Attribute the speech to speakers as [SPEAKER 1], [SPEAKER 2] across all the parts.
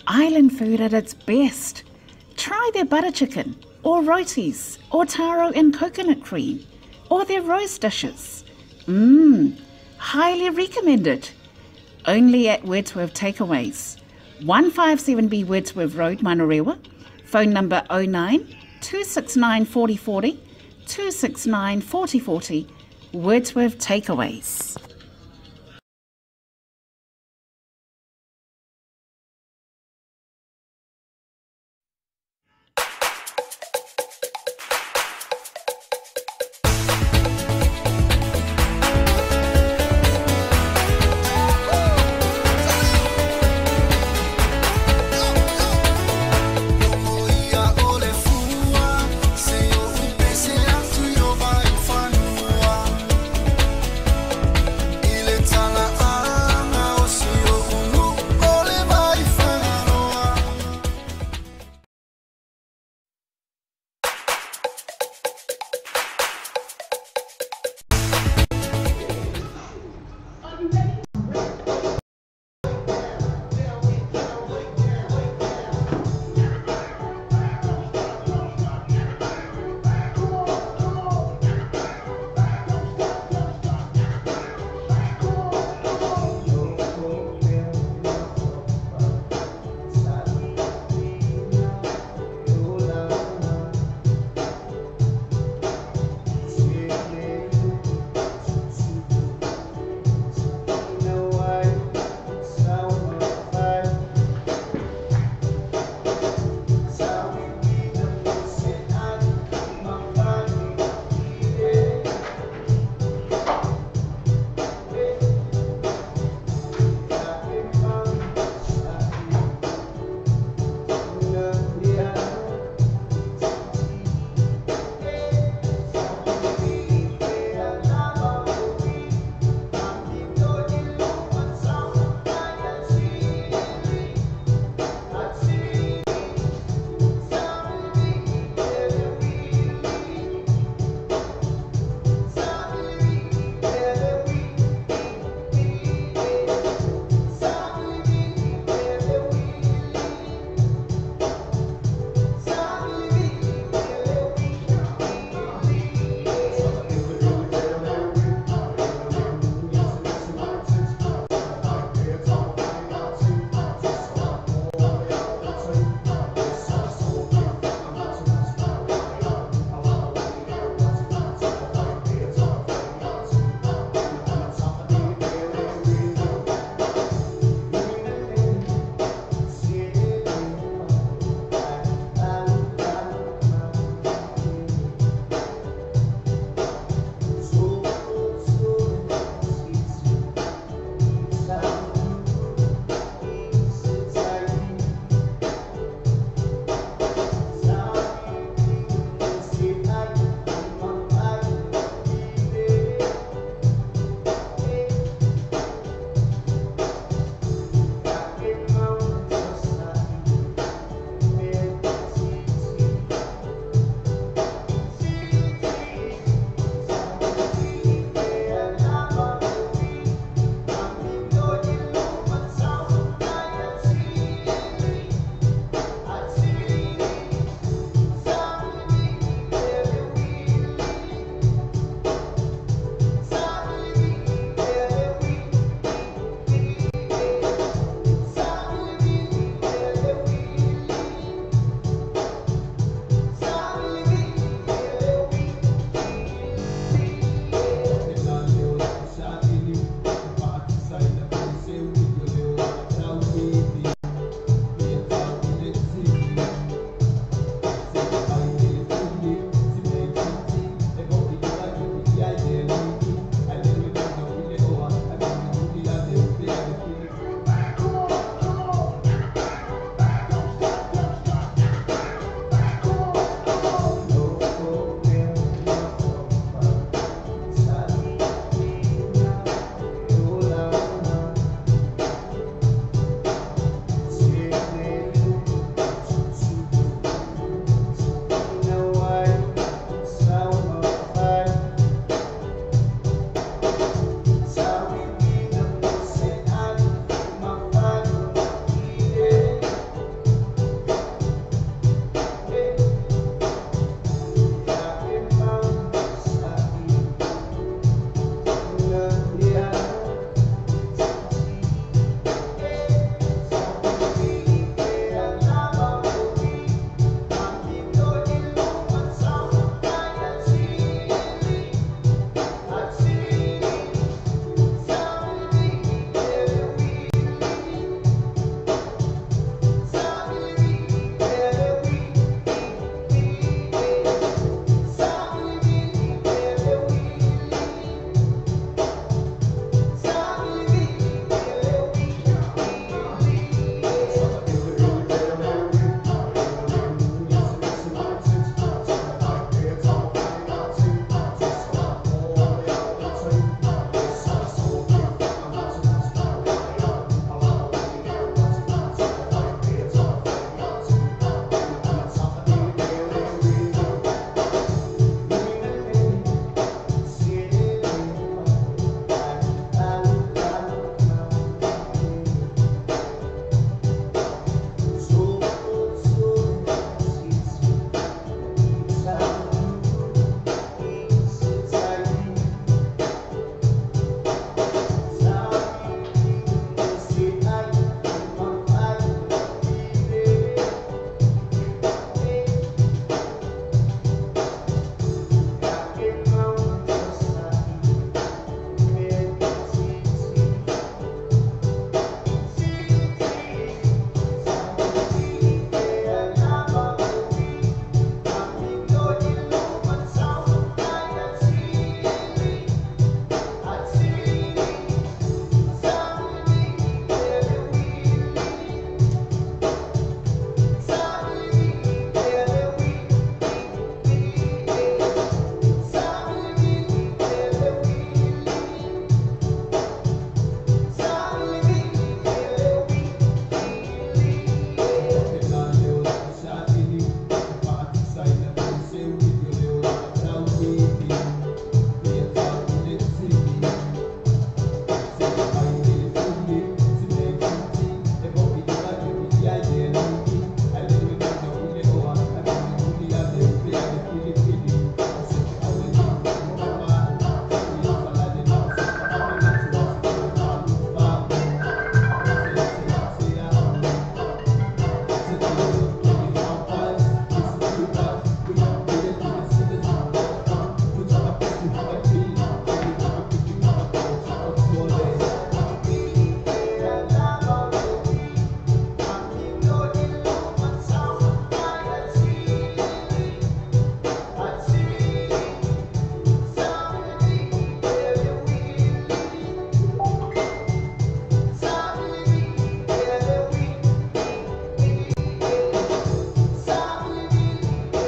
[SPEAKER 1] Island food at its best. Try their butter chicken, or rotis, or taro and coconut cream, or their roast dishes. Mmm, highly recommended. Only at Wordsworth Takeaways. 157B Wordsworth Road, Manurewa. Phone number 09 269 4040 269 4040. Wordsworth Takeaways.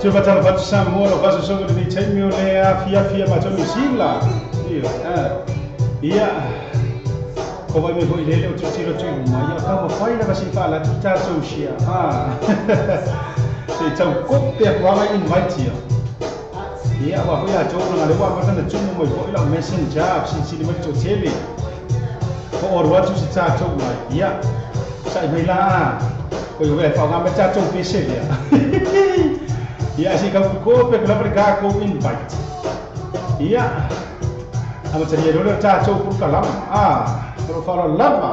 [SPEAKER 2] Te faatalofa atu Samoa lau faasoasoga i lenei taimi o le afiafi ia matou Niu Sila. Ia, ko vai mai foi lele o tilotilo atu i luma, ia taumafai lava se i faalatu le tatou share. Se i tau kope atu lava invite ia. Ia, aua foi latou leaga lea ua amata ona tumu mai foi lau messenger, fesilisili mai le toatele. Po o alu atu se tatou live. Ia, sai mai la. Ko i e faaaoga mai tatou pese lea. Ia, se i tau kope atu lava le tatou invite. Ia, amatalia loa lea o tatou polokalama. O lo o faaaloalo lava.